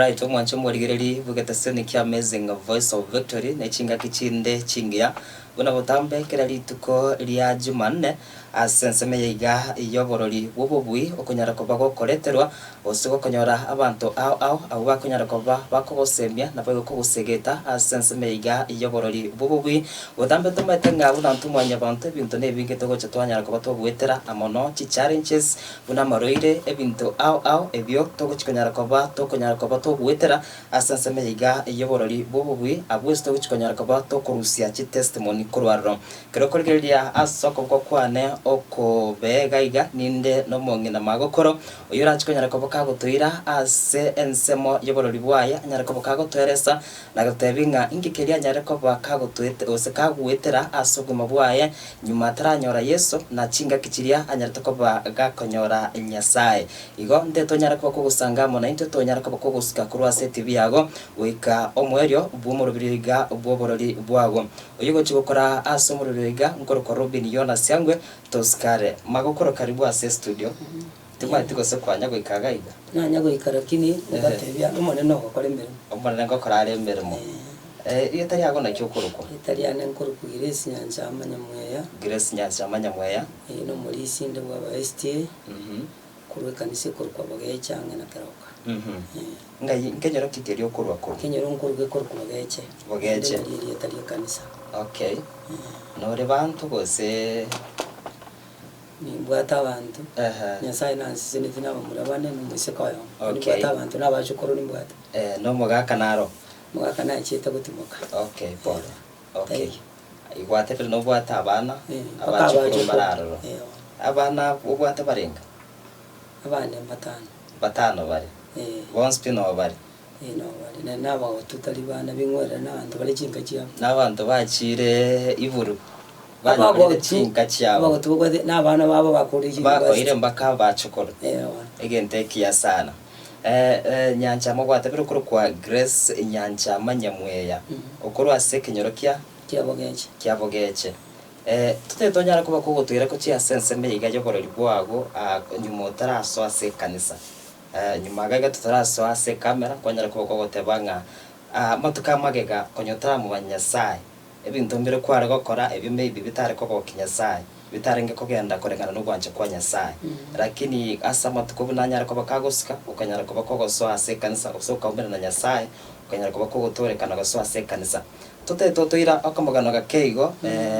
Alright, omwanche omorigereri bw'egeteseni kia Amazing Voice of Victory ne chingaki chinde chingiya buna botambe kera rituko ria Jumanne ase ensemo eye iga y'oborori bw'obobui okonyara koba gokoreterwa gose gokonyora abanto ao ao abwo bakonyara koba bakogosemia naboigo kogosegeta ase ensemo eye iga y'oborori bw'obobui. Botambe tomaete ng'a buna intwe mwanyabanto ebinto nebinge togocha twanyara koba togoetera amo no chichallenges Buna amarwaire, ebinto ao ao ebio togochia konyara koba tokonyara koba togoetera ase ensemo eye iga y'oborori bw'obobui, abwo ase togochia konyara koba tokorusia chitestimony korwa aroro. Ekero okorigereria ase okoboko kwane okobee iga iga, ninde nomong'ina magokoro, oyio orachie konyara koba kagotoira ase ensemo y'oborori bwaye, anyare koba kagotoeresa na gotebia ng'a inki keria anyare koba kagotoete gose kagoetera ase obogima bwaye, Nyuma ataranyora Yeso, na chingaki chiria anyarete koba gakonyora Nyasae. Igo nte tonyare koba kogosanga amo naintwe tonyare koba kogosuka korwa ase etibi yago goika omoerio bw'omoroberio iga bw'oborori bwago. Oyio ogochia gokora ase omoroberio iga nkorokwa Robin Yona Siangwe Tosikare. Magokoro karibu ase estudio. Timanyeti gose kwanya goika iga iga. Nanya goika lakini ngatebia Omonene ogokora emeremo. Omonene ngokora are emeremo. Erieta riago naki okorokwa? Erieta riane nkorokwa Grace Nyanchama Nyamweya. Grace Nyanchama Nyamweya. Ee, nomorisia inde bwa aba SDA, korwa ekanisa ekorokwa Bogeche ang'e na Keroka. Ngai nkenyoro ki keria okorwa korwa? Ekenyoro nkorwa gekorokwa Bogeche. Bogeche. Naende nario erieta ri'ekanisa. Okay. Nore banto gose? Nimbwate abanto, Ehe. Nyasae nansesenetie na abamura bane, na omoiseke oyomo. Okay. Nimbwate abanto na abachokoro nimbwate. Eh, nomogaka naro? Omogaka nachiete gotimoka. Okay, pole. Okay. Taiyo. Gwatebire nobwate abana, Eh, mpaka abachokoro abachokoro. mbare aroro. Eh, Abana abwo obwate barenga? Abande mbatano. Batano bare. Eh. Bonsi pi noo bare? Eh, noo bare. Naende nabagotu tari bana bing'werere na abanto bare chinka chiabo. Na abanto bachiire iburu, banyorire Abagotu, chinka chiabo. abagotu babwate na abana babo bakorire Bakoire chiuniversity. mpaka abachokoro. Eh, bono. Egento ekiya sana. Eh, eh, Nyanchama gwatebire okorokwa Grace Nyanchama Nyamweya, okorwa ase ekenyoro kia? Kia Bogeche. Kia Bogeche. Eh, totari tonyara koba kogotoira gochia ase ensemo eye iga y'oborori bwago aa nyuma otarasoa ase ekanisa. Eh, nyuma iga iga totarasoa ase ecamera, kwanyara koba kogoteba ng'a amatuko amagega konya otaramomanya Nyasaye, ebinto mbire kware gokora ebio maybe bitare kogokia Nyasaye, bitarenge kogenda koreng'ana nogwancha kwa Nyasaye. Lakini ase amatuko buna anyare koba kagosika, okanyara koba kogosoa ase ekanisa gose okaumera na Nyasaye, okanyara koba kogotorekana gosoa ase ekanisa. Totari totoira okomogano gake igo,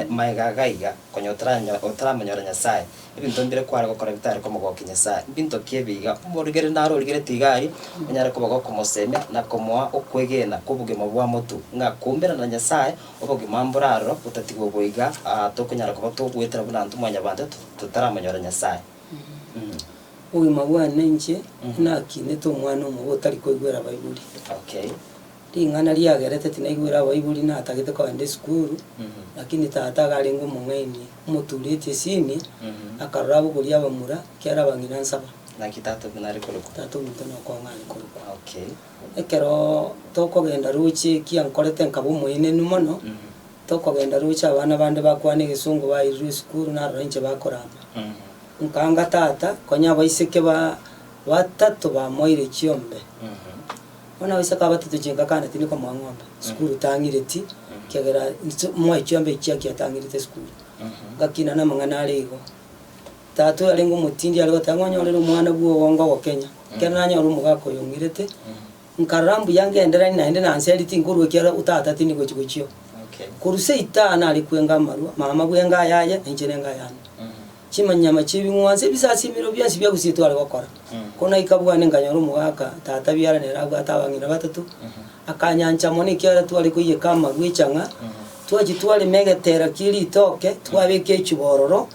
maega iga iga, konya otaranyo otaramonyora Nyasaye, Ebinto mbire kware gokora bitare komogokia Nyasae. Mbinto ki ebi iga? Omorigeri naro origereti iga aria, onyare koba gokomosemia na komoa okwegena kw'obogima bwa motu, ng'a koumerana na Nyasae, obogima mbore aroro botatigwe oboiga, aa tokonyara koba togoetera buna intwe mwanyabanto totaramonyora Nyasae. Obogima bwane inche, nakinete omwana omobe otari koigwera abaibori. Okay. Ring'ana riagerete tinaigwera abaibori natagete kogenda esukuru, lakini tata iga arenge omong'aini, omotureti esini, akarora abogoria abamura, ekiagera abang'ina nsaba. Naki tata omino are korokwa? Tata ominto nokong'a are korokwa. Okay. Ekeroo tokogenda roche ekia nkorete nkaba omoenenu mono, tokogenda roche abana bande bakwana egesongo bairirwe esukuru narora inche bakorama. Nkaanga tata, konya abaiseke ba batato bamoeire chiombe. Bono abaiseke aba batato chinka kane tindi komoa ng'ombe, sukuru tang'ireti, ekiagera inse moe chiombe echi chiaki atang'irete esukuru. Ngakina na amang'ana are igo. Tata oyo arenge omotindi are goteba ng'a onyorere omwana bwa obongo ogokenya, ekero nanyora omogaka oyo ong'irete, nkarora mbuya ngenderanie naende nanseri tinkorwa ekiagera tata tindi gochi gochio. Korwa seita nare kwenga amarwa, mama bwenga ayaye, na inche nenga ayane. Chimanyama chi'ebing'wanso ebisasimero bionsi bia gusii tware gokora. Ko naika bwane nkanyora omogaka tata biara nere abwate abang'ina batato, akanyancha mono ekiagera tware koiyeka amarwa echang'a, twachia twarema egetera kie ritoke, twabeka echuba ororo,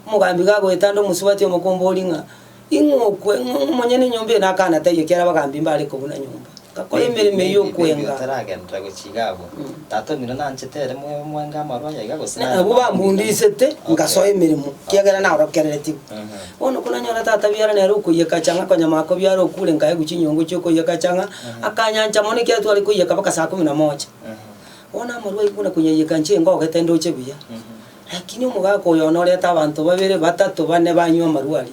omogambi gagoeta ande omosubati omokombori ng'a ing'o okwe ng'o omonyene enyomba eye nakana taiyo ekiagera abagambi mbare kobuna nyomba. Ngakora emeremo eyio Maybe maybe okwenga. otaragenderera gochia iga abwo, tata omino nanchete ere mwe mwenge amarwa aya iga gose naye Abwo bambundisete, Okay. ngasoa emeremo, ekiagera naorokereretigwe. Bono konanyora tata biara nere okoiyeka chang'a konya mako biara okure nkaegwa chinyongo chiokoiyeka chang'a, akanyancha mono ekiagera tware koiyeka mpaka saa kumi na moja. Bono amarwa ayio buna konyaiyeka inche ngogete ndoche buya, lakini omogaka oyo one oreta abanto babere, batato, bane banywa amarwa aria.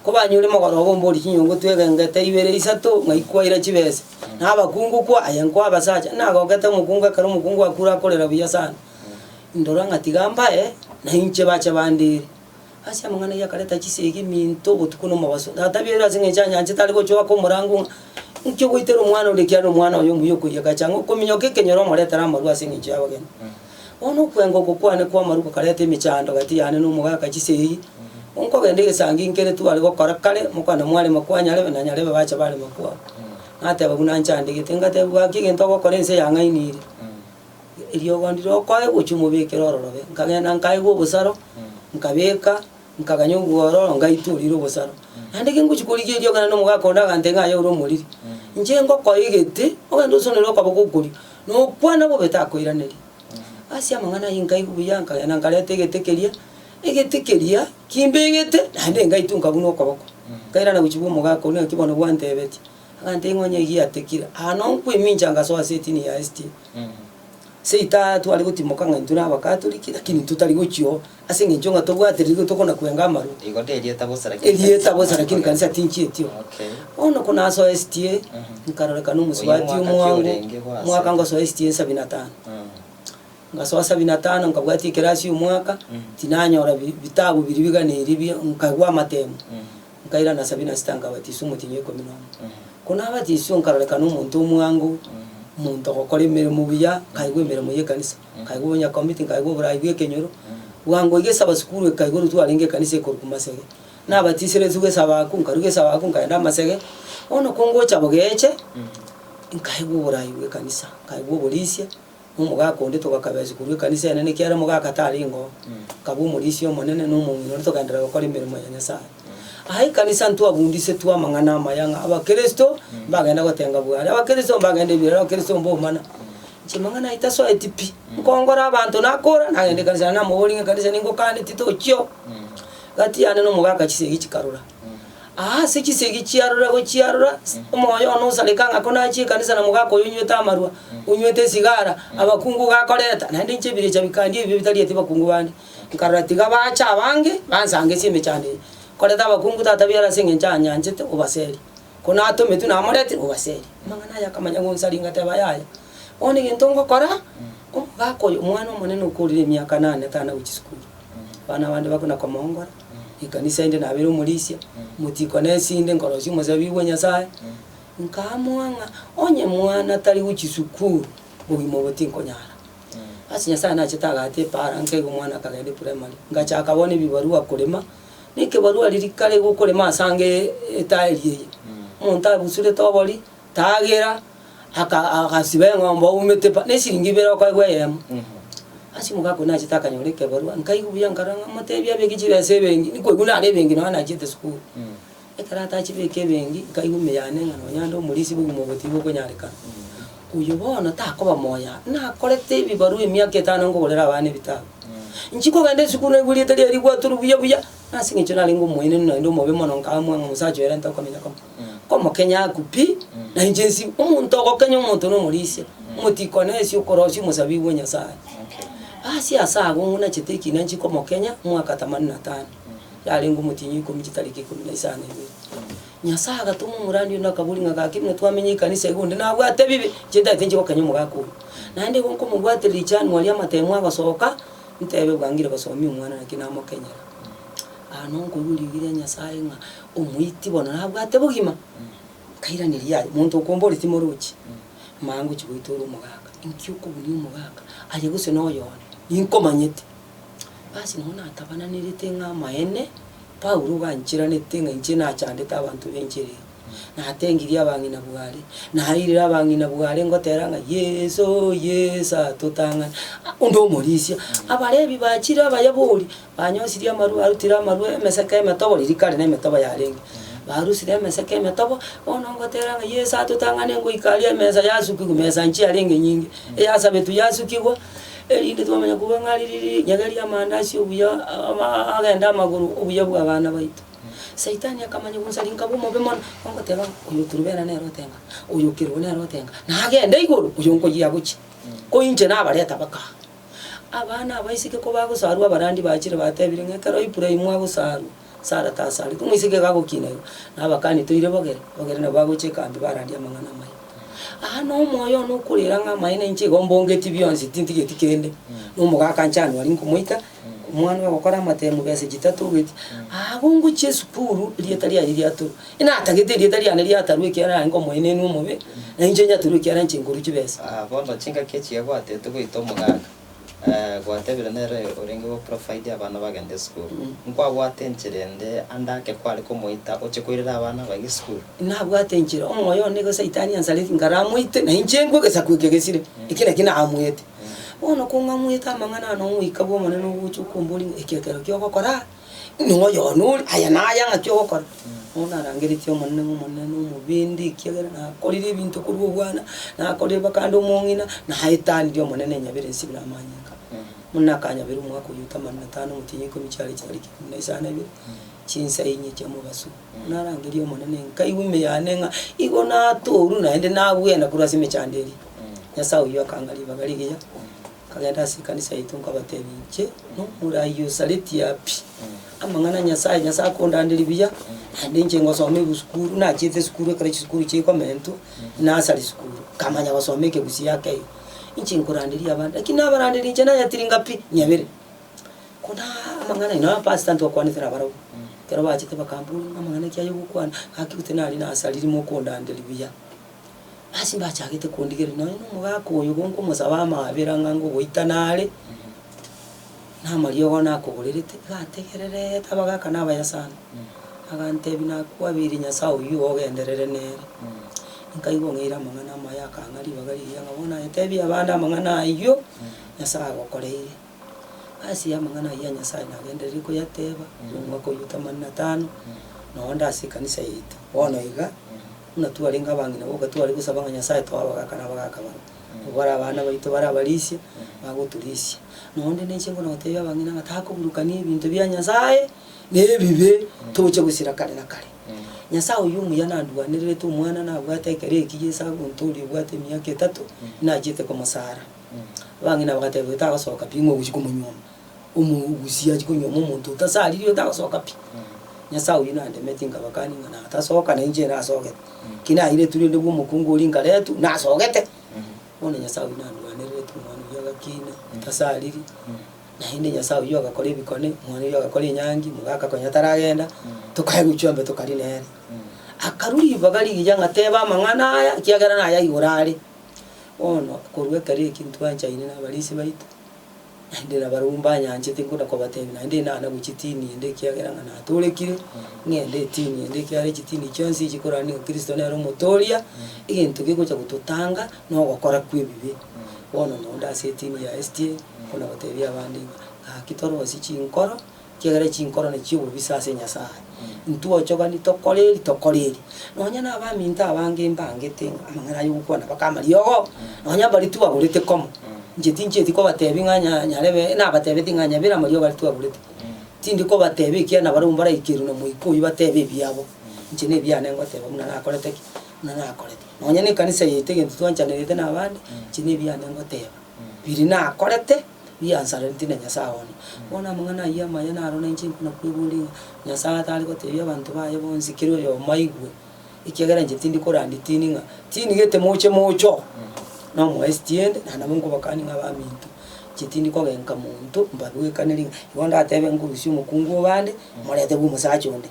Kobanyure mogoroba ombori chinyongo twegengete ibere isato ng'ai kwaira chibesa, na abakungu kwa aye nkwa abasacha, nagogete omokungu ekero omokungu akure akorera buya sana. Ndora ng'a tiga mbae, na inche bache bandire. Ase amang'ana ayio akareta chisegi eminto obotuko na omobaso. Tata biaire ase eng'encho anyanchete are gocha oaka omorango ng'a nki ogoitera omwana oria ekiagera omwana oye omuya okoiyeka acha ng'a okominyoka ekenyoro omoretere amarwa ase eng'encho y'abageni. Bono okwenga oko kwane kw'amarwa gokareta emechando gati yane na omogaka chisegi, Nkogenda egesangi nkere tware gokora kare, mokwana mwarema kwa nyarebe na nyarebe bacha barema kwao. Nateba buna nchandegete, ngatebigwa gaki egento ogokora ense yang'ainiire. Eriogo ndire okoe gochia omobekere ororobe. Nkagenda nkaegwa obosaro, nkabeka, nkaganya obwororo, ngaitwa orire obosaro. Naende gengochia korigia eriogo naende omogaka onde agantebia ng'a aye ore omoriri. Inche ngokoa egete, ogende osonere okoboko okoria, nokwana bobe takoiraneria. Ase amang'ana ayio nkaigwa buya, nkagenda nkareta egete keria, egete keria kimbegete, naende ngaitwa nkabuna okoboko. Nkairana gochia bwa omogaka oria naki bono gwantebetie. Agantebia ng'a onye giatekire, aa nonkoemincha ngasoa ase etini ya SDA. Seita tware gotimoka ng'a intwe na abakatoliki, lakini intwe tari gochia oo, ase eng'encho ng'a tobwatereri tokona kwenga amarwa. Igo nerieta bosa lakini Erieta bosa lakini kanisa tinchieti oo. Okay. Bono konasoa SDA, nkarorekana omosubati Oyio mwaka ki omwango, orenge gwasete? mwaka ngosoa SDA sabini na tano. Ngasoa sabini na tano nkabwatia ekerasi omwaka, tinanyora bi- bitabu biria biganeiri bi nkaigwa amatemo. Nkairana sabini na sita nkabatiswa omotienyi o ikomi na omo. Konabatiswe nkarorekana omonto omwango, omonto ogokora emeremo buya, nkaigwa emeremo ya ekanisa, nkaigwa obonyakomiti, nkaigwa oborai bwa ekenyoro, bwango iga esaba sukuru ekaigorwa twarenge ekanisa ekorokwa Masege. Nabatiseretwe esabaku, nkarwa esabaku nkaenda Masege, bono kongocha bogeche, nkaigwa oborai bwa ekanisa, nkaigwa oborisia. Omogaka onde togakabeswa korwa ekanisa enene ekiagera omogaka tarenge oo, akaba omorisia omonene na omong'ina onde togaenderera gokora emeremo ya Nyasaye. Aa ekanisa ntwabundisetwe amang'ana amaya ng'a abakristo mbagenda gotenga bware, abakristo mbagenda ebirero, abakristo mbomana. Inche mang'ana ayio tasoeti pi, nkongora abanto nakora nagenda ekanisa naende namoboria ng'a ekanisa ningokaneti tochio. Gati yane na omogaka chisegi chikarora. Aa ase chisegi chiarora gochiarora, omoyo one osareka ng'a konachie ekanisa na mogaka oyo onywete amarwa, onywete esigara, abakungu gakoreta, naende inche ebirecha bikandia ebibe bitarieti bakungu bande. Nkarora tiga bache abange, bansangesie emechando eye. Koreta abakungu tata biara ase eng'encho anyanchete, obaserie. Ko natometwe namoretire, obaserie. Amang'ana aya akamanya gonsaria ngateba yaya. Bono egento ngokora, omogaka oyo, omwana omonene okorire emiaka nane tana gochia sukuru. Abana bande bakona komoongora, ekanisa ende nabere omorisia, omotiko nesinde nkorosia omosabibu bwa Nyasaye, nkaamua ng'a onye mwana tari gochia sukuru, bogima obo tinkonyara. Ase Nyasaye nachete agata epaara nkaigwa omwana akagenda eprimary, ngachaka bono ebibarua korema, na ekebarua riria kare gokorema ase ange etaeri eye, omonto abusurete obori, tagera, aka agasiba eng'ombe oumete pa, na eshiringi ibere okoegwa eyemo. Ase omogaka oyio nachete akanyora ekebarua, nkaigwa buya nkarora ng'a motebie abeke chibesa ebenki, nkoigwa nare ebenki nonya nachiete esukuru. Ekero atachibeka ebenki, nkaigwa ime yane ng'a nonya nde omorisia bogima obo tibokonyarekana. Oyo bono takoba moyo aa, nakorete ebibarua emiaka etano nkogorera abana ebitabu. Inchi kogenda esukuru naigwa erieta riaye rigwatorwa buya buya, nase eng'encho narenge omoenenu naende omobe mono nkaamua ng'a omosacha oyo ere ntokomenya komo. Komokenya aku pi, na inche nsibe. Omonto ogokenya omonto nomorisia, omotikonesi okorosia omosabibu o Nyasaye. Ase ase agwo ng'unachete ekina nchie komokenya omwaka themanini na tano, yarenge omotienyi o ikomi chitariki ikomi na isano na ibere. Nyasaye agatoma omorandi onde akaboria ng'a gaki buna twamenya ekanisa iga onde nabwate ebibe, inche ntagete nchie gokenya omogaka oyio. Naende igo nkomobwatereria January amatemo agosoka, ntebe bwangire gosomia omwana naki namokenyera. Aa nonkoigwa eriogi ria Nyasaye ng'a omoiti bono nabwate bogima, nkairaneria yaya, monto okombori timorochi, manya ngochia goitora omogaka, inki okobunia omogaka, aye gose noyo one, ninkomanyete. Basi nabo natabananirete ng'a amaene, Paulo gancheranete ng'a inche nachandete abanto b'enchera eye, natengirie abang'ina bware, nairire abang'ina bware ngotera ng'a Yeso, Yeso atotang'ane, onde omorisia, abarebi bachire abayabori, Banyosirie amarwa, barutire amarwa emeseke emetobo, riria kare nemetobo yarenge. Barusire emeseke emetobo, bono ngotera ng'a Yeso atotang'ane ngoika aria emesa yasukigwa, mesa nchiarenge nyinge, eyasabetwe yasukigwa, erinde twamanya kobua ng'a ririri nyegeria amandasi obuya ama agende amagoro obuya bwa abana baito. Saitani akamanya gonsaria nkaba omobe mono, ogoteba ng'a oyo Turubena nere otenga, oyo Kerubo nere otenga, nagende igoro, oyo nkoyia agochia, ko inche nabareta baka. Abana abaiseke kobagosarwa abarandi bachire batebire ng'a ekero Ibrahimu agosarwa, Sara tasareti, omoiseke iga agokina igo, na abakani toire bogere, bogere nabo bagocha ekambi barandia amang'ana amaya. Aa na omoyo one okorera ng'a amaene inche igo mbongeti bionsi tintigeti kende, na omogaka January nkomoita, omwana ogokora amatemu besa chitatogeti, aa gongochia esukuru erieta riaye riatorwa. Inatagete erieta riane riatarwa ekiagera narenge omoenenu omobe, na inche nyatorwe ekiagera inche nkorwa chibesa. Aa bono chingaki echiya gwatete goita omogaka, gwatebire nere orenge go provide abana bagende esukuru. Nkwabwate enchera ende ande ake kware komoita oche koirera abana abaye esukuru? Nabwate enchera, omoyo one nigo Saitani ansareti nkaramoite, na inche nkwe egesaku eke gesire, eki nakio namoete. Bono kong'amoete amang'ana aya na Omoika bw'Omonene ogocha okomboria ng'a eki ekero ki'ogokora, noyo one ore, aya naya ng'aki ogokora. Bono narangeretie Omonene ng'a Omonene nomobindi ekiagera nakorire ebinto korwa obwana, nakorire mpaka ande omong'ina, naetanirie Omonene enyabere ensibire amanyinga. Buna nakanyabera omwaka oyio otamani na tano omotienyi ikomi chiare chitariki ikomi na isano na ibere, chinsa inye chia mobaso. Narangeria Omonene nkaigwa ime yane ng'a igo natorwa naende nabwena korwa ase emechando eria. Nyasae oyio akang'a ribaga rigiya, nkagenda ase ekanisa yaito nkabatebia inche nomorai osaretie pi, amang'ana a Nyasae, Nyasae akondanderia buya, naende inche ngosoma ebusukuru, nachiete esukuru ekero chisukuru chikomentwa, nasari sukuru, nkamanya gosoma ekegusii ake igo. Inche nkoranderia abande, lakini nabaranderia inche nayatiringa pi, nyabere. Kona amang'ana aye, nonya pastor ntwakwanete nabarabwo, ekero bachete bakamboria ng'a amang'ana ki aye ogokwana, gaki gose nari nasariri mokondanderia buya. Ase mbachagete kondigereria nonya na omogaka oyo gonkomosaba amaabera ng'a ngogoitana are, na amariogo nakoborerete, iga ategererete abagaka na abaya sana, agantebia nakwabeire Nyasaye oyio ogenderere nere. Nkaigwa ong'eire amang'ana amaya akang'a ribaga rigiya ng'a bono aye tebia abande amang'ana ayio, Nyasaye agokoreire. Ase amang'ana ayio a Nyasaye nagendereire koyateba, omwaka oyio themanini na tano, nonde ase ekanisa yaito. Bono iga, buna twarenge abang'ina boka tware gosaba ng'a Nyasaye toe abagaka na abagaka barabwo, abwo bare abana baito bare abarisia, bagotorisia. Nonde na inche nkona gotebia abang'ina ng'a takoburukania ebinto bia Nyasaye na ebibe, toche gosira kare na kare. Nyasaye oyio omuya nandwanererete omwana nabwate ekero eki Yeso agontoria obwate emiaka etato, nachiete komosara. Abang'ina bagateba, Oyo tagosoka pi, ng'o ogochia komonyuoma? Omogusia achie konyuoma omonto otasariri oyo tagosoka pi. Nyasae oyio nandemeti nkabakania ng'a natasoka na inche nasogete. Ki nairetwe rende bwa omokungu oria nkaretwa, nasogete. Bono Nyasae oyio nandwanererete omwana oyio agakina, otasariri, naende Nyasae oyio agakora ebikone, omwana oyio agakora enyangi, omogaka konya taragenda, tokaegwa chiombe tokaria nere. Akarwa ribaga rigiya ng'a teba amang'ana aya, ekiagera naye aigoro are. Bono korwa ekero eki ntwanchaine na abarisia baito, naende nabarabwo mbanyanchete nkona kobatebia naende nana gochia etini ende ekiagera ng'a natorekire, ng'ende etini ende ekiagera chitini chionsi chikorania ng'a Kristo nere omotoria, egento kegocha gototanga na ogokora kwa ebibe. Bono nonde ase etini ya SDA, nkona gotebia abande ng'a gaki torosie chinkoro. Ekiagera chinkoro nachio obobisa ase Nyasae. Intwochogani tokore eri, tokore eri. Nonya na abaminto abange mbangete ng'a amang'ana aya ogokwana mpaka amariogo, nonya mbaria twagorete komo. Inche tinchieti kobatebia ng'a nya nyarebe, nabatebeti ng'a nyabere amariogo aria twagorete. Tindi kobatebia ekiagera nabarabwo mbaraikerwe na Omoika oyio batebe ebiabo. Inche nebiane ngoteba buna nakorete ki? Buna nakorete. Nonya na ekanisa yaito egento twanchanerete na abande, inche nebiane ngoteba. Biria nakorete. Biansaraneti na Nyasae one. Bono amang'ana ayio amaya naro nainche nkona kweboria ng'a Nyasae atare gotebia abanto baye bonsi kera oyomo aigwe, ekiagera inche tindi korandia tini ng'a tinigete moche mocho, nomoesti ende, naende nabo nkobakania ng'a abaminto, inche tindi kogenka monto mbabwekaneri ng'a igo ndatebe nkorusia omokungu obande, morete bwa omosacha onde.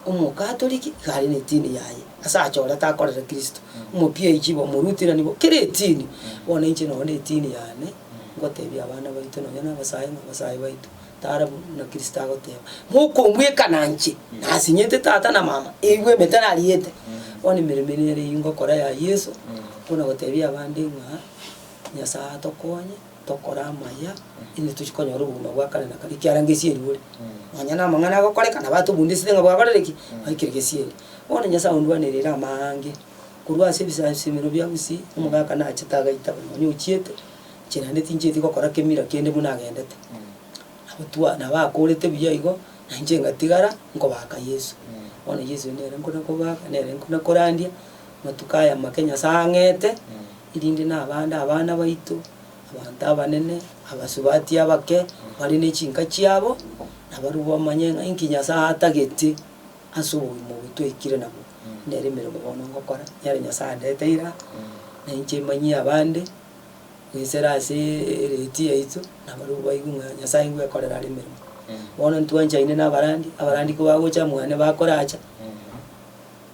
Omokatoliki iga are netini yaye, ase achorete akorere Kristo, omo-PAG bo, omoluterani bo, kera etini. Bono inche nonye na etini yane, ngotebia abana baito nonya na abasae ng'a abasae baito, tara buna Kristo agoteba, mokombwekana inche, nasinyete tata na mama, eigwe emete nariete. Bono emeremo ere nere eywo ngokora ya Yeso, buna gotebia abande ng'a, Nyasae atokonye, tokore amaya, inde tochie konyora obogima bwa kare na kare, ekiagera ngesieri ore. Nonya na amang'ana agokorekana batobundisete ng'a bwakorire ki? Baikire gesieri. Bono Nyasae ondwanerere amaange, korwa ase ebisasimero bia gusii, omogaka nachete agaitaba nonya ochiete, inche naende tinchieti gokora kemira kende buna agendete. Nabo twa nabo akorete buya igo, na inche ngatigara, nkobaka Yeso. Bono Yeso nere nkona kobaka, nere nkona korandia, amatuko aya make Nyasae ang'ete, erinde na abande abana baito, abanto abanene, abasubati abake, bare ne chinka chiabo, Nabarabwo bamanye ng'a inki Nyasae atagete ase obogima obo twaikire nabwo. Nere emeremo bono ngokora, nere Nyasae andeteire aa, na inche manyie abande, goisera ase ereti yaito, nabarabwo baigwe ng'a Nyasae ngwekorera are emeremo. Bono ntwanchaine na abarandi, abarandi kobagocha mwane bakoracha,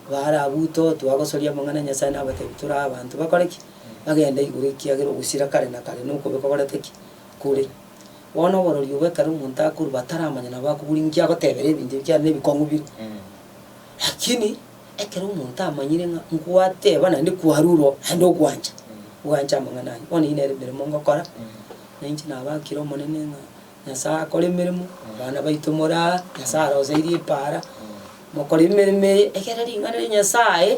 Barabwo twagosoria amang'ana a Nyasae nabatebi tore abanto bakore ki? Bagende igoro ekiagera ogosira kare na kare nokobe kogorete ki? Kore. Bono oborori obo ekero omonto akorwa bataramanya nabo akobori nki agotebera ebinto ebi kiagera nebikong'u bire. Lakini ekero omonto amanyire ng'a nkwateba naende kwarure oo naende ogwancha, gwancha amang'ana ayio. Bono eyio nere emeremo ngokora, na inche nabakire Omonene ng'a Nyasae akore emeremo, abana baito more aa, Nyasae aroseirie epaara, mokore emeremo eye, ekere ring'ana ria Nyasae,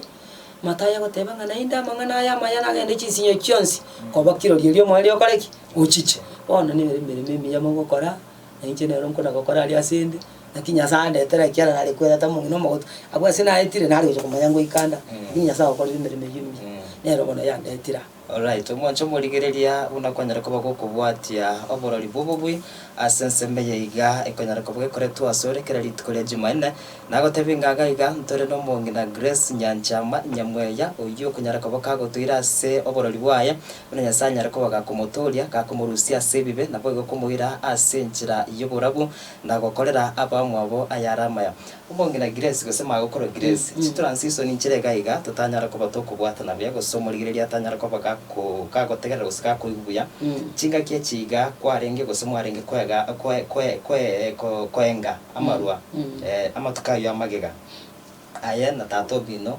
Mathayo agoteba ng'a naende amang'ana aya amaya nagende chinsinyo chionsi, koba kirori erio omoerio okore ki? Ochiche. Bono nere emeremo emiya mogokora, na inche nero nkona gokora aria ase ende, naki Nyasae andetera ekiagera nare kwereta omong'ina omogotu, abwo ase naetire nare gocha komanya ngoika nda, lakini Nyasae okorire emeremo eyio emiya, nero bono yandetire aa. Alright, omwanche omorigereria buna kwanyara koba gokobwatia oborori bw'obobui ase ensemo eye iga ekonyara koba gekoretwa asore kera rituko ria Jumanne. Nagotebia ng'a iga iga ntore nomong'ina Grace Nyanchama Nyamweya oyio okonyara koba kagotoira ase oborori bwaye buna Nyasae anyare koba gakomotoria gakomorusia ase ebibe naboigo komoira ase enchera y'oborabu na gokorera abamwabo ayare amaya. Omong'ina Grace gose magokoro Grace, chitransition nchire iga iga totanyara koba tokobwatana buya gose omorigereria atanyara koba gako gagotegerera gose gakoigwa buya. Chingaki echi iga kwarenge gose mwarenge koega koe koe koe ko koenga amarwa amatuko ayio amagega. Aye na tata omino,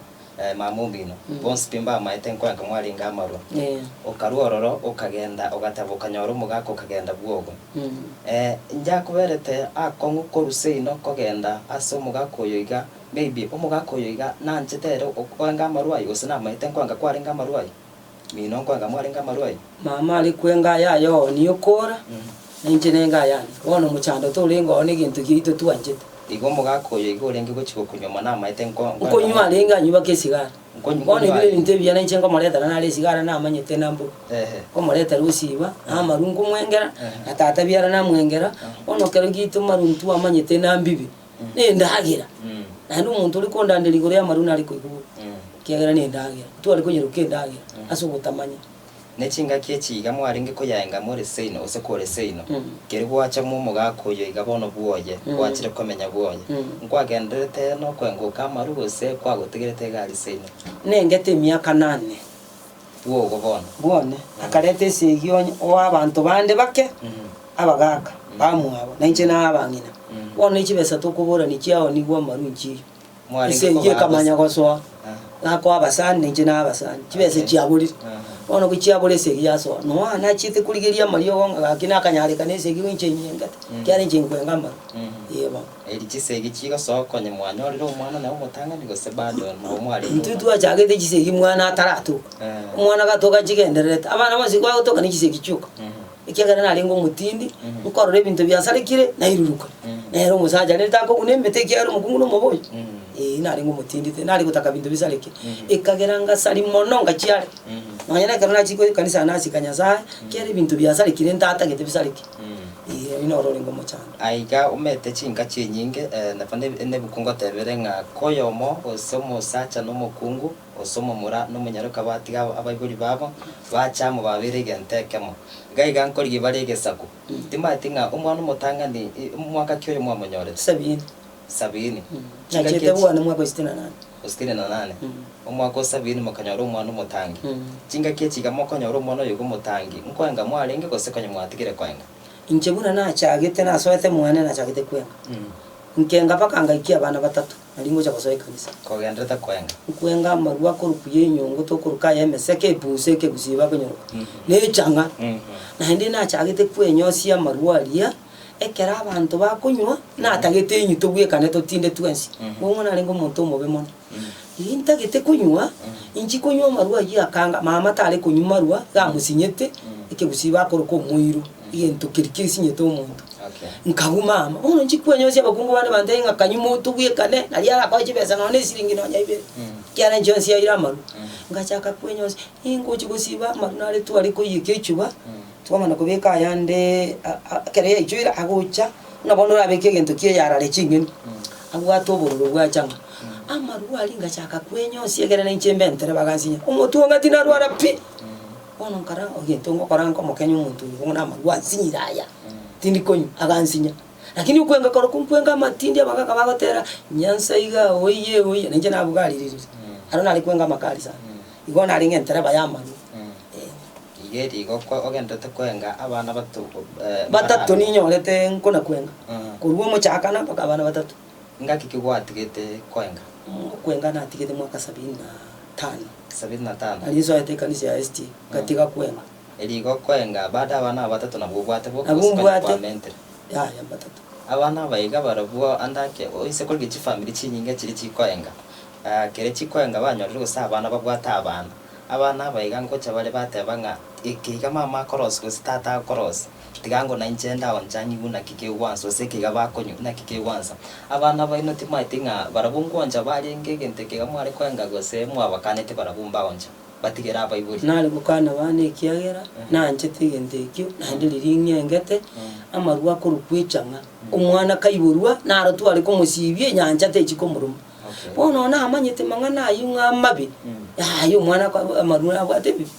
mama omino, bonsi pi mbamaete nkoenga mwarenge amarwa. Okarua ororo okagenda ogateba okanyora omogaka okagenda bwogo. Njakoberete akong'u korwa seino kogenda ase omogaka oyo iga, maybe omogaka oyo iga nanchete ere okoenga amarwa ayio gose namaete nkoenga kwarenge amarwa ayio? Mino nkoenga mwarenge amarwa ayio? Mama are kwenga aya aye okora, na inche nenge ayane. Bono omochando torenge oo negento giaito twanchete. Igo omogaka oyo iga orenge gochia gokonywa namaete nko nkoenga Nkonywa arenge anywe baka esigara. Nkonywa Bono nkonywa ebi arenge. nebinto ebiya nainche nkomoretera nare esigara namanyete nambobe. Ehe. Nkomoretera osiba, na amarwa nkomwengera, Ehe. na tata biara namwengera, bono kero giaito marwa intwe amanyete nambibe, na endagera. Naende omonto ore kondanderia igoro y'amarwa nare koigwa bobe, ekiagera na endagera. Ntware konyeroka endagera ase ogotamanya. Ne chingaki echi iga mwarenge koyaenga more seino, gose kore seino, keria gwacha mw'omogaka oyo iga bono bwoye, gwachire komenya bwoye, nkwagendererete nokwengoka amaru gose kwagotigerete iga aria seino? Nengete emiaka nane. Bwogo bono. Bwone, akareta esegi onye oa abanto bande bake, abagaaka bamwabo, na inche naye abang'ina. Bono echibesa tokoborania chiaonigwe amaru nchiyo. Mwarenge Esegi kobaa ekamanya gosoa, nakoa abasani na inche naye abasani, chibesa Okay. chiaborire. Aha. Bono gochiabora esegi yasoa, noa nachiete korigeria amariogo ng'a gaki nakanyarekana esegi inche nyengete, ekiagera inche nkwenga amaru. Ee bono. Eri chisegi chigosoa konya mwanyorire omwana naye omotang'ani gose bado nabo mwarenge Intwe omwana? twachagete chisegi mwana ataratoka. Eh. Omwana gatoka chigendererete, abana bonsi bagotoka ne chisegi chioka. Ekiagera narenge omotindi, nkorora ebinto biasarekire, nairuruka. Nere omosacha rende takoguna emete ekiagera omokungu na omoboyo. Eeh narenge omotindi te, nare gotaka binto bisareke. Ekagera ngasari mono ngachia are. Nonya na ekero nachia ekanisa nasika Nyasaye, ekiagera ebinto biasarekire ntatagete bisareke. Eeh oyio noro orenge omochando. Aiga omete chinka chinyinge, nabo nebuku ngotebere ng'a koyomo gose omosacha na omokungu, gose omomura na omonyaroka batiga abaibori babo, bacha amo babeire egento ekemo. Iga iga nkorigia bare egesaku. Timanyeti ng'a omwana omotang'ani, omwaka ki oyo mwamonyorete? Sabini. Sabini. Chingaki Nachete echi? bwane mwaka o sitini na nane. O sitini na nane. Omwaka o sabini mokanyora omwana omotangi. Chingaki echi iga mokonyora omwana oyo iga omotangi, nkoenga mwarenge gose konya mwatigire koenga? Inche buna nachagete nasoete mwane nachagete kwenga. Nkenga mpaka ngaikia abana batato. Nario ngocha gosoa ekanisa. Kogenderete koenga. Nkwenga amarwa akorokwa y'enyongo tokoroka aya emeseke epusa ekegusii bakonyoroka, na echang'a. Naende nachagete kwenyosia amarwa aria, ekero abanto bakonywa, natagete enywe tobwekane totinde twensi. Bong'o narenge omonto omobe mono. Riria ntagete konywa, inchi konywa amarwa ayio akanga, mama tare konywa marwa, iga amosinyete, ekegusii bakoroka omoiro, egento keria kesinyete omonto. Nkagwa mama, bono inche kwenyosia abakungu bande bantebie ng'a kanywa moto bwekane, nario arakoe chibesa nonya na esiringi nonya ibere, ekiagera inche onsi aire amarwa. Ngachaka kwenyosia, ningochi gosiba amarwa nare tware koiyeka echuba, twamana kobeka ayande a- a ekero yaichoire agocha. Buna bono orabeke egento kia eyarare ching'eni, abwate obororo bwacha ng'a amarwa aria ngachaka kwenyosia ekere na inche mbe entereba agansinya, omotwe ong'a tinarwara pi! Bono nkara egento ngokora nkomokenya omonto oyo bono amarwa ansinyire aya, tindi konywa, agansinya. Lakini okwenga korokwo nkwenga amatindi abagaka bagotera, nyansa iga oiye oiye, na inche nabuga aririri, aro nare kwenga amakari sana, igo narenge entereba ya amarwa, eh. Iga eri igo ogenderete kwenga abana bato Batato ninyorete nkona kwenga, korwa omochakano mpaka abana batato. Ngaki ki gwatigete kwenga? Okwenga natigete mwaka sabini na tano. Sabini na tano. Nari nsoete ekanisa ya SDA, ngatiga kwenga. Eri igo kwenga bado abana aba batato nabwo obwate boka Nabwo gose konya mbwate, kwamentire? Yaya mbatato. Abana aba iga barabwo ande ake oise korigia chifamiri chinyinge chiria chikoenga, kere chikoenga banyorire gose abana babwate abana. Abana aba iga ngocha bare bateba ng'a eke iga mama akorosia gose tata akorosia, tiga ango nainche ndaoncha ng'igwe naki kegwansa gose eke iga bakonywa naki kegwansa. Abana baino timaeti ng'a barabwo ngwancha barenge egento eke iga mware koenga gose mwabakaneti barabwo mbaoncha, batigere abaibori. Nare gokana abana ekiagera nanchete egento ekio, naende riria ng'engete, amarwa akorokwa echang'a, omwana kaiborwa naro tware komosibia enyancha techi komoroma. Bono namanyete mang'ana ayio ng'a amabe, yaya omwana ako amarwa nabwate ebibe.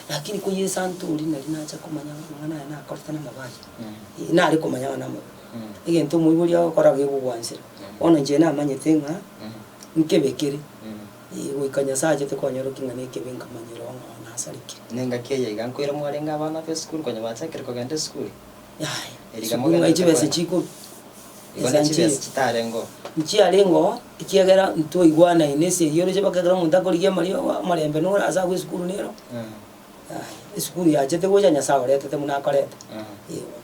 Lakini ko Yeso antorie nari nacha komanya ng'a amang'ana aya nakorete namabe aya. Eh, nare komanya ng'a namabe. Egento omoibori agokora gegogwansera. Bono inche namanyete ng'a nkebe kere, eh, goika Nyasaye achete konyorokia ng'a nekebe nkamanyera oo ng'a nasarekire. Nengaki eye iga nkoira mwarenge abana b'esukuru konya bachakire kogenda esukuru? Yaya, Eriga esukuru ng'ai mogenderete chibesa koenda. chikorwa. Igo ne chibesa chitarenge oo. Nchiarenge oo, ekiagera ntwaigwanaine ase eyio oroche mpaka ekero omonto akorigia amariogo omorembe nore ase agwo esukuru nero, yaya esukuru yachete gocha Nyasaye oretete buna akoreta, eh bono.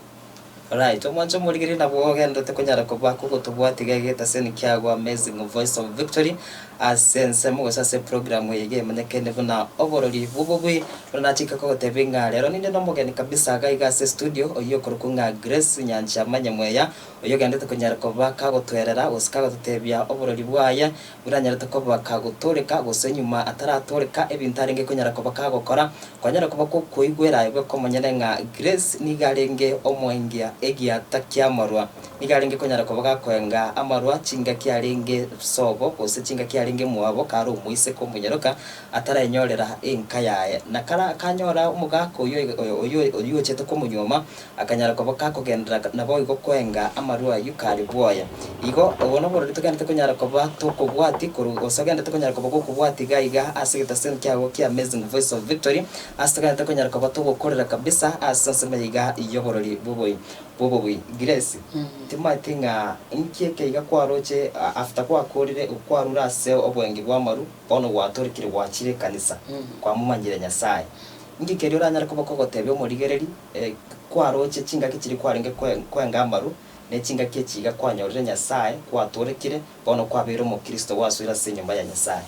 Alright, omwancho omorigereria nabwo ogenderete konyara koba kogotobwatia iga egetaseni kiago Amazing Voice of Victory ase ensemo gose ase eprogram eye iga emanyekene buna oborori bw'obobui. Buna nachika kogotebia ng'a rero ninde nomogeni kabisa iga iga ase estudio oyio okorokwa ng'a Grace Nyancha Manyamweya, oyio ogenderete konyara koba kagotwerera gose kagototebia oborori bwaye buna anyarete koba kagotooreka gose nyuma ataratooreka ebinto arenge konyara koba kagokora. Kwanyara koba gokoigwera aye bweka omonyene ng'a Grace nigo arenge omoengia egiata ki'amarwa. Nigo arenge konyara koba gakoenga amarwa chingaki arenge sobo gose chingaki arenge mwabo kare omoiseke omonyaroka atarenyorera enka yaye. Na kara akanyora omogaka oyio oyio oyio ochete komonyuoma, akanyara koba kakogenderera naboigo koenga amarwa ayio kare bwoye. Igo obo noborori togenderete konyara koba tokobwatia korwa gose ogenderete konyara koba gokobwatia iga iga ase egetaseni kiago kia Amazing Voice of Victory, ase togenderete konyara koba togokorera kabisa ase ensemo eye iga y'oborori bw'oboi bw'obobui. Grace, timanyeti ng'a inki eke iga kwaroche after gwakorire kwarure ase obwengi bw'amaru, bono gwatorikire gwachire ekanisa, kwamomanyire Nyasaye. Inki keria oranyare koba kogotebia omorigereri, kwaroche chingaki chiria kwarenge kwenga amaru, ne chingaki echi iga kwanyorire Nyasae, gwatorekire, bono kwabeire omokristo gwasoire ase enyomba ya Nyasae.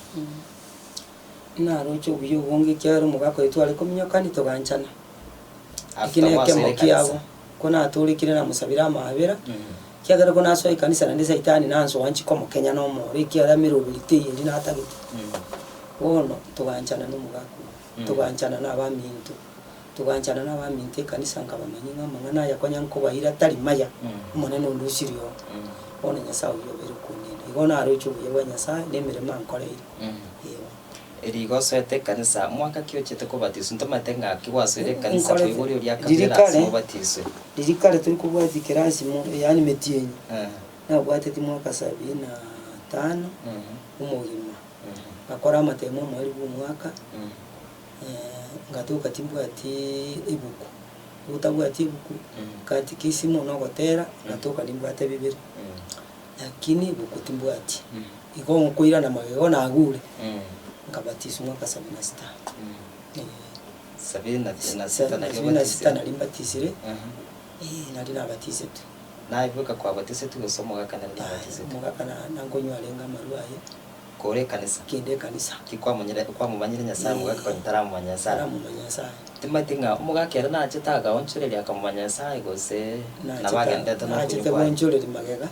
Naroche obuya obonge ekiagera omogaka oyo tware kominyokani toganchana. Eki After nekemo gwasoire kiabo, ekanisa. ko natorekire namosabire amaabera, ekiagera ko nasoa ekanisa naende saitani nansoa nchi komokenya na omoro ekiagera emeroberi teiyo eria natagete. Bono toganchana na omogaka oyo, toganchana na abaminto. Toganchana nabaminto ekanisa nkabamanyia ng'a amang'ana aya konya nkobaira tari maya, Omonene ondusirie oo. Bono Nyasae oyio obeire okondenda. Igo naroche obuya bwa Nyasae na emeremo ankoreire. Eeh. Erio igo osoete ekanisa, mwaka ki ochete kobatiswa? Ntomanyete ng'a ki gwasoire ekanisa Nkorete koigwa oria riria akabera ase kare, obatiswe. riria kare tori kobwatia kerasi mo yaani metienyi, nabwateti mwaka sabini na tano, omogima. Ngakora amatemo omoerio bwa omwaka. Ngatoka timbwati ebuku, otabwati ebuku, katikisimu na ogotera, ngatoka nimbwate bibere, lakini ebuku timbwati. Igo nkoirana magega nagure, nkabatiswa mwaka sabini na sita, eh. Sabini na na sita nario Sabini na sita obatisire? nario mbatisire, nario nabatisetwe. Naye bweka kwabatisetwe gose omogaka nere nabatisetwe? Omogaka na nankonywa arenge amarwa aye. Kore ekanisa. Kende ekanisa. Ki kwamonyire kwamomanyire Nyasaye omogaka konya taramomanya Nyasaye. Taramomanya Nyasaye. Timanyeti ng'a omogaka ere nachete agaonchoreria akamomanya Nyasaye gose nabo agenderete nokonywa Nachete kwaye. goonchoreria magega,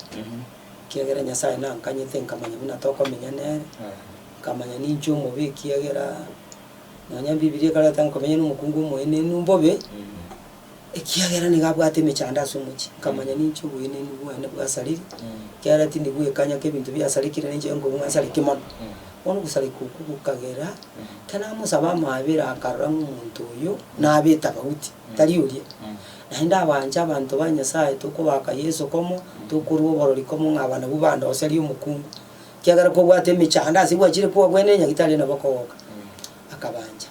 ekiagera Nyasaye nankanyete nkamanya buna tokomenya nere, nkamanya ninche omobe ekiagera nonya Bibilia ekareta nkomenya na omokungu omoenenu mbobe. Ekiagera nigo abwate emechando ase omochie, nkamanya ninche oboenenu bwane bwasarire, ekiagera tindi gwekanya ka ebinto biasarekire ninche nkobua ng'a nsareke mono. Bono ogosareka okwo gokagera, ekero namosaba amaabera akarora ng'a omonto oyo nabe etabauti, tari oria. Naende abanche abanto ba Nyasaye tokobaka Yeso komo, tokorwa oborori komo ng'a aba nabwo bandoseria omokungu, ekiagera kobwate emechando ase gwachire kwabwene nyagitari nabo okogoka, akabancha.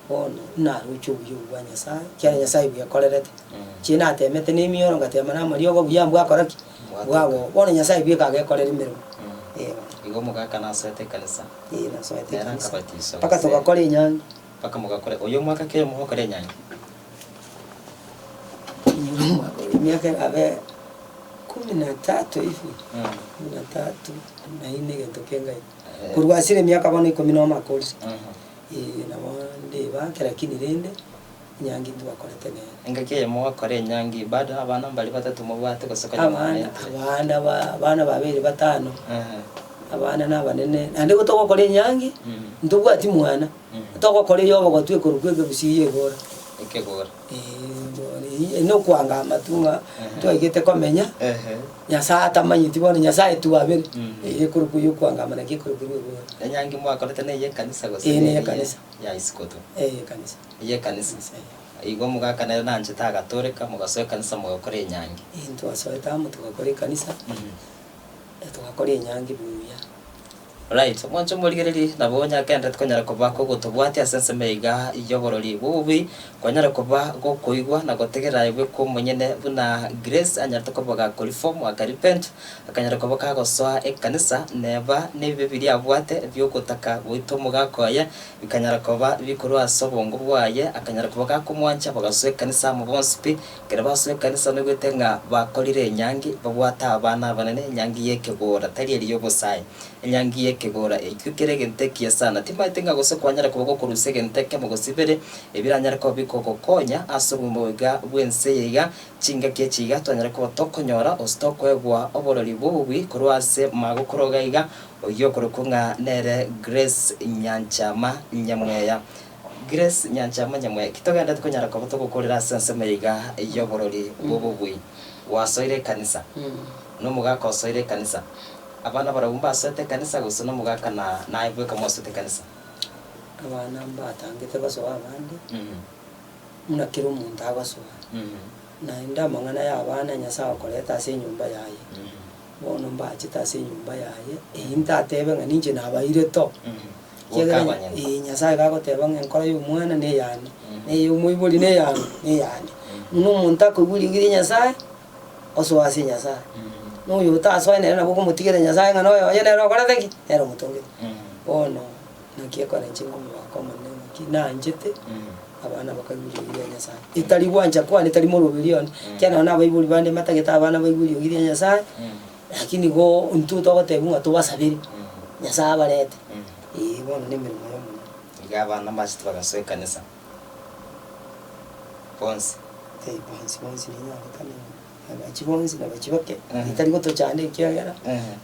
Bono naroche obuya obwo bwa Nyasae, ekiagera Nyasae bwekorerete. Inche natemete na emioro, ngatema na amariogo, obuya mbwakora ki? Bwabo. Bono Nyasae bweka agekorera emeremo. Ee bono. Igo omogaka nasoete ekanisa? Ee nasoete Nere ekanisa. akabatiswa Mpaka gose? togakora enyangi. Mpaka mogakora, oyo omwaka ki oyomo ogokora enyangi? Inyore omwaka oyo emiaka erabe kumi na tatu hivi, kumi na tatu, na ine egento kenge iga. Korwa asire emiaka bono ikomi na omo akorire. Ee, nabo ndebake, lakini rende enyangi ntwakorete nere. Engaki eyemo gwakora enyangi, bado abana mbari batato mobwate gose konya Abana, mwamentire? abana ba abana babeire batano, Ehe. abana na abanene, naende igo togokora enyangi, Mm. ntobwati mwana, Mm. togokora eya obogotu ekorokwa ekegusii ya egora. Ekegora. Ee, bono nokwanga amatwe ng'a twaigete komenya. Ehe. Nyasae atamanyeti bono Nyasae twabere, Mm. eye ekorokwa ey'okwangama naki ekorokwa erwegoro. Enyangi mwakorete neye ekanisa gose Eye neye neyekanisa. ya isiko tu? Eye ekanisa. Eyekanisa. Kanisa, eh. Igo omogaka nere nanchete agatoreka mogasoa ekanisa mogakora enyangi. Ee ntwasoete amo togakora ekanisa, togakora enyangi buya. Right, omwancho omorigereria nabo onyakenderete konyara koba kogotobwatia ase ensemo iga y'oborori bw'obobe, kwanyara koba gokoigwa na gotegerera aye bweka omonyene buna Grace anyarete koba gakoreform akarepent, akanyara koba kagosoa ekanisa neba nebibe biria abwate bi'ogotaka goita omogaka oye, bikanyara koba bikorwa ase obongo bwaye, akanyara koba gakomwancha bagasoa ekanisa amo bonsi pi, Ekero basoa ekanisa noigwete ng'a bakorire enyangi, babwate abana abanene, enyangi y'ekegora, tari eria y'obosae, enyangi y'ekegora. Ekio kere egento ekiya sana. Timanyeti ng'a gose kwanyara koba gokorusia egento ekemo gose ibere, ebiranyare koba bikogokonya ase obogima iga bw'ense eye iga, chingaki echi iga twanyare koba tokonyora gose tokoegwa oborori bw'obobui korwa ase magokoro iga iga, oyio okorokwa ng'a nere Grace Nyanchama Nyamweya. Grace Nyanchama Nyamweya, ki togenderete konyara koba togokorera ase ensemo eye iga y'oborori bw'obobui? Gwasoire ekanisa, na omogaka osoire ekanisa. Abana barabwo mbasoete ekanisa gose nomogaka na naye bweka mwasoete ekanisa? Abana mbatangete basoa abande, buna kera omonto agosoa. Naende amang'ana ya abana Nyasae akoreta ase enyomba yaye, bono mbachete ase enyomba yaye, eyio ntatebe ng'a ninche nabaire to. Ekiagera Goka abanyene. ee, Nyasae iga agoteba ng'a enkoro ya omwana neyane, na eya omoibori neyang'o, neyane. Buna omonto akoigwa eriogi ria Nyasae, osoa ase Nyasae. Na oyo otasoe nere nabo okomotigera Nyasae ng'a noyo oye nere okorete ki? Nere omotongete. Bono, naki ekero inche nkomobaka Omonene ng'aki nanchete, abana bakaigwa eriogi ria Nyasae. Etari gwancha kwane, tari moroberi one, ekiagera nonye na abaibori bande mbatagete abana baigwe eriogi ria Nyasae, Lakini igo intwe togotebiwa ng'a tobasabere, Nyasae abarete, ee bono nemeremo y'Omonene. Iga abana mbachete bagasoa ekanisa bonsi. Eh, bonsi bonsi ninyarekane nabachi bonsi nabachi bake, etari gotochanda ekiagera,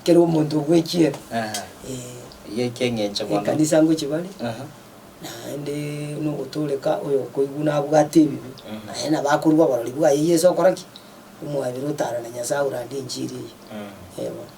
kera omonto ogwechiera, eh. Eyio ekieng'encho bono. Ekanisa ngochia bare, naende nogotoreka oyo okoigwa nabwate ebibe, naende nabo akorwa oborori bwaye Yeso okora ki? Omwabere otara na Nyasae orande enchiri eye. Ee bono.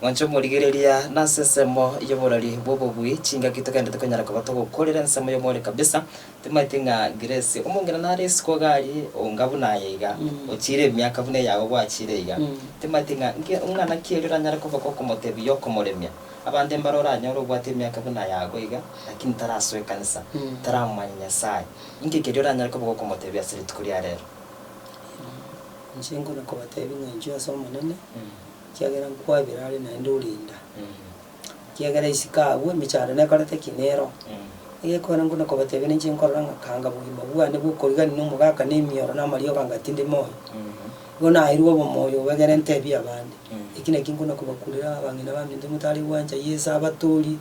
Mwanche omorigereria nase ensemo y'oborori bw'obobui, chingaki togenderete konyara koba togokorera ensemo y'omore kabisa, timanyeti ng'a Grace omongina nare isiko iga aria onga buna aye iga, ochiire emiaka buna eyago gwachiire iga, timanyeti ng'a nki ng'ana ki eria oranyare koba gokomotebia okomoremia. Abande mbare oranyore obwate emiaka buna yago iga, lakini tarasoa ekanisa, taramomanya Nyasae. Inki keria oranyare koba gokomotebia ase rituko ria rero? Inche nkona kobatebia ng'a inchuo ase Omonene, ekiagera nkwabera are naende orenda. Ekiagera isiko abwo emechando nekorete ki? Nero. Egekogera nkona kobatebia ninche nkorora ng'a kanga bogima bwane bwa okorigani na omogaka na emioro na amariogo anga tindi moyo. Igo naeirwe obomoyo obo egere ntebie abande. Eki nakio nkona kobakurera abang'ina baminto motare gwancha Yeso abatoorie,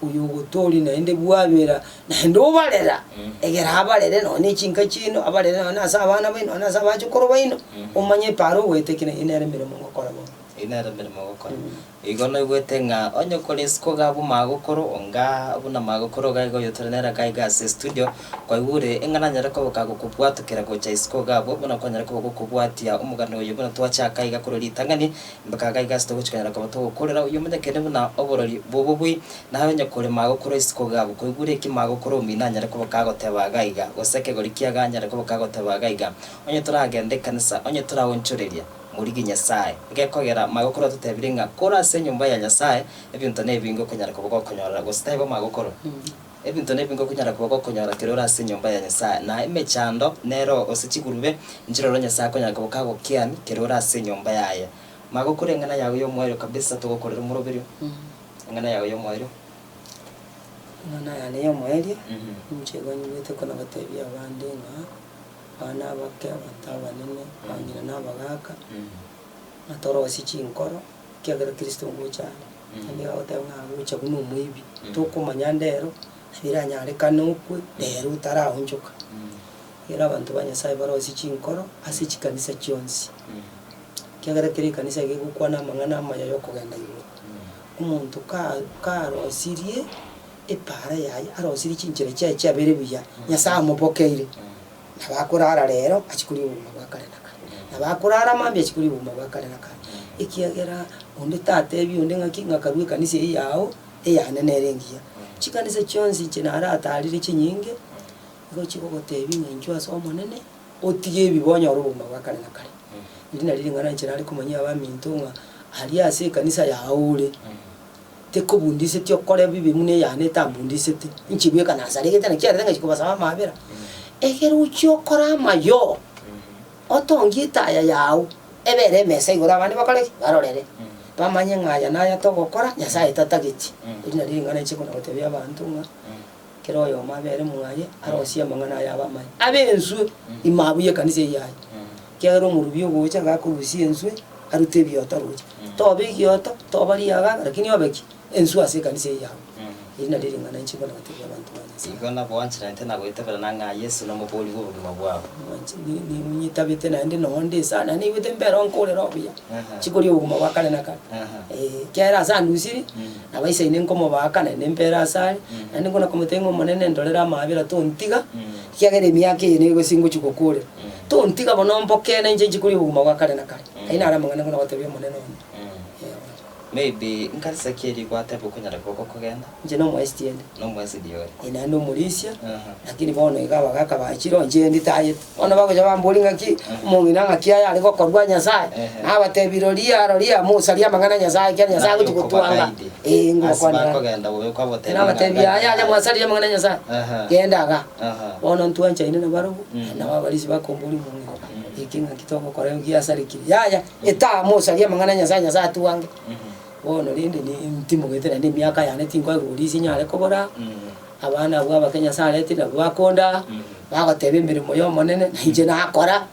oyo ogotoria naende bwabera, naende obarera, egere abarere nonya ne chinka chiaino, abarere nonya ase abana baino, nonya ase abachokoro baino, omanye epaaro ogoeta eki naye nere emeremo ngokora bono. Eyio nere emeremo ogokora. Igo noigwete ng'a onye kore isiko iga abwo magokoro, onga buna magokoro iga iga oyotore nere iga iga ase estudio, kwaigure ng'a nanyare koba kagokobwatokera gocha isiko iga abwo, buna kwanyara koba gokobwatia omogano oyo buna twachaka iga korwa ritang'ani, mpaka iga iga ase togochi konyara koba togokorera, oyio omonyekene buna oborori bw'obobui, naye onye kore magokoro isiko iga abwo, kwaigure eki magokoro omino anyare koba kagoteba iga iga, gose ekegori kiaga anyare koba kagoteba iga iga. Onye toragende ekanisa, onye toraonchoreria. Morigie Nyasae. Gekogera magokoro atotebire ng'a kore ase enyomba ya Nyasae, ebinto nebinge okonyara koba gokonyorera, gose taibo magokoro? Ebinto nebinge okonyara koba gokonyora kere ore ase enyomba ya Nyasae, na emechando nero gose chigurube nchiroro Nyasae akonyara koba kagokiani kere ore ase enyomba yaye. Magokoro eng'ana yago y'omoerio kabisa togokorera omoroberio, eng'ana yago y'omoerio. Eng'ana yane y'omoerio, inche igo nyigwete kona gotebia abande ng'a. Abana abake, abanto abanene, abang'ina na abagaaka, ng'a torosie chinkoro, ekiagera Kristo ngocha are. Naende nigo agoteba ng'a agocha buna omoibi, tokomanya ndero, nabo eranyarekane okwe, rero otaraonchoka. Ekero abanto ba Nyasaye barosie chinkoro ase chikanisa chionsi, ekiagera kera ekanisa gegokwana amang'ana amaya ya okogenda igoro. Omonto ka karosirie epaara yaye, arosirie chinchera chiaye chiabeire buya, Nyasae amobokeire, nabo akorara rero achie koria obogima bwa kare na kare, nabo akorara mambia achie koria obogima bwa kare na kare, ekiagera onde tatebia onde ng'aki ng'a karue ekanisa eyio yao, eyane nere engiya. Chikanisa chionsi inche naratarire chinyinge, nigo chigogotebia ng'a inchuo ase Omonene, otige ebibe onyore obogima bwa kare na kare. Eri nario ring'ana inche nare komanyia abaminto ng'a aria ase ekanisa yao ore. Tekobundiseti okore bibe buna eyane etambundiseti, inche bweka nasaregete naki arete ngachia kobasaba amaabera. Ekero ochia okore amayo, otongie etaya yao, ebere emesa igoro abande bakore ki? Barorere, bamanye ng'a aya naya togokora, Nyasaye tatageti. Eri nario ring'ana inche kona gotebia abanto ng'a, kera oyomo abere mwaye, arosie amang'ana aye abe amaya, abe enswe ime abwo y'ekanisa eyio yaye. Ekiagera omorubi ogocha iga akorusia enswe, arute ebioto roche. Toba egioto, toba riagaga, lakini obe ki? Enswe ase ekanisa eye yabo. Eri nario ring'ana inche bono gotebia abanto ba Nyasae. Igo nabwancheranete na goitaberana ng'a Yeso nomobori bw'obogima bwabo. Mwanche ni- ni- nyitabete naende noo nde sana, naende naigwete mbere onkorera obuya, chikoria obogima bwa kare na kare. Eh, ekiagera ase andusiri, nabaisaine nkomobaaka naende mbere asare, naende nkona komotebia ng'a Omonene ndorere amaabera tontiga, ekiagera emiaka eye nigo gose ngochia gokorera. Tontiga bono mbokene inche nchie koria obogima bwa kare na kare. Ayio naro amang'ana nkona gotebia Omonene one. Ee bono. Maybe nkanisa ki eria gwateba okonyara koba gokogenda? Inche nomoesti ende. Nomoesidi ore. Ee naende omorisia, lakini bono iga abagaka bachire inche nditayete. Bono bagocha bamboria ng'aki, omong'ina ng'aki aya are gokorwa Nyasaye? Nabatebia roria roria mosarie amang'ana a Nyasaye ekiagera Nyasaye agochia gotwanga. Ee Ase ngobakwanera are. bakogenda bobe kwabatebia ng'a Nabatebia yaya yaya mwasaririe amang'ana a Nyasaye, genda igaa. Aha. Bono ntwanchaine nabarobwo, nabo abarisia bakomboria omong'ina, eke ng'aki togokora giasarekire? Yaya, etaa mosarie amang'ana a Nyasaye, Nyasaye atwange. Bono rende ntimogete naende emiaka yane tinkoegwa orisia nyare kobora, abana abwo abake Nyasaye aretire nabwo bakondaa, bagoteba emeremo ya Omonene, na inche nakora,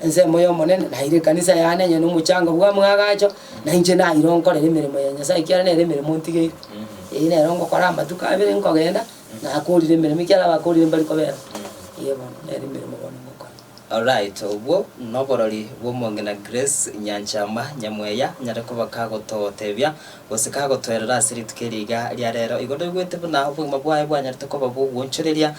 ensemo ya Omonene, naira ekanisa yane onye na omochango bwa amwagacho, na inche naira onkorere emeremo ya Nyasaye ekiagera nere emeremo ntigeire. Eyio nero ngokora amatuko abere nkogenda. Nakorire emeremo, ekiagera abakorire mbari kobera. Eeh bono, nere emeremo bono ngokora. Alright, obwo noborori bw'omong'ina Grace Nyanchama Nyamweya nyare koba kagototebia gose kagotoerera ase rituko eri iga ria rero. Igo ndoigwete buna obogima bwaye bwanyarete koba bw'ogwonchoreria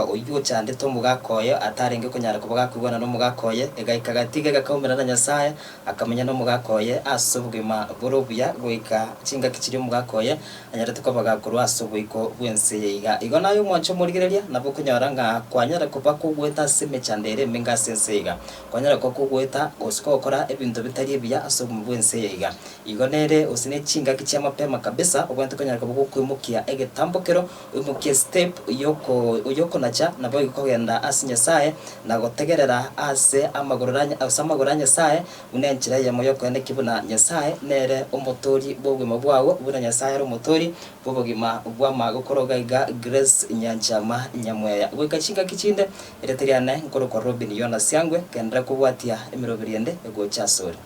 oyio ochandete omogaka oye atarenge konyara koba gakoigwana nomogaka oye, egaika gati iga egakaumerana na Nyasaye akamenya nomogaka oye ase obogima bore obuya goika chingaki chiria omogaka oye Anyarete koba gakorwa ase oboiko bw'ense eye iga. Igo naye omwanche omorigereria, nabo okonyora ng'a kwanyara koba kogoeta ase emechando ere emenge ase ense eye iga. Kwanyara koba kogoeta gose kogokora ebinto bitari ebiya ase obogima bw'ense eye iga. Igo nere gose ne chingaki chia mapema kabisa obwenerete konyara koba gokoimokia egetambokero, oimokie estep yoko yokonacha naboigo kogenda ase Nyasaye na gotegerera ase amagoro ase amagoro a Nyasaye Buna enchera eyemo y'okoenekia buna Nyasae nere omotoori bw'obogima bwao, buna Nyasae are omotoori bw'obogima bw'amagokoro gaiga Grace Nyanchama Nyamweya. Goika chingaki chinde, erieta riane nkorokwa Robin Yona Siangwe, genderera kobwatia emeroberi ende egocha asore.